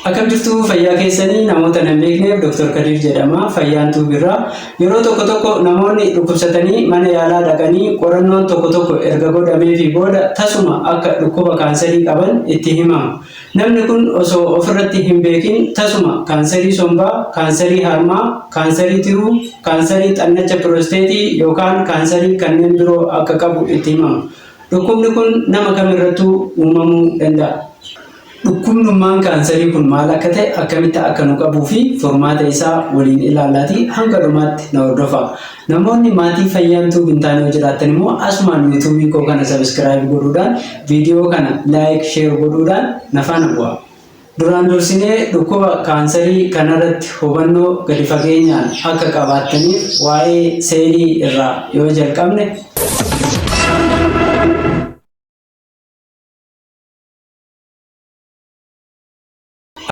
Akkam jirtu fayyaa keessanii namoota nan beekneef Dr. Kadir jedhama. Fayyaan Tuubirraa. Yeroo tokko tokko namoonni dhukkubsatanii mana yaalaa dhaqanii qorannoon tokko tokko erga godhameefii booda tasuma akka dhukkuba kaansarii qaban itti himama. Namni kun osoo ofirratti hin beekin tasuma kaansarii sombaa, kaansarii harmaa, kaansarii tiruu, kaansarii xannacha piroosteetii yookaan kaansarii kanneen biroo akka qabu itti himama. Dhukkubni kun nama kamirrattuu uumamuu danda'a. Dhukkubnummaan kaansarii kun maal akka ta'e, akkamitti akka nu qabuu fi furmaata isaa waliin ilaallaatii hanga dhumaatti na hordofaa. Namoonni maatii Fayyaan Tube hin taane yoo jiraattan immoo asumaan YouTube koo kana subscribe godhuudhaan viidiyoo kana like, share godhuudhaan na faana bu'aa. Duraan dursinee dhukkuba kaansarii kanarratti hubannoo gadi fageenyaan akka qabaattaniif waa'ee seelii irraa yoo jalqabne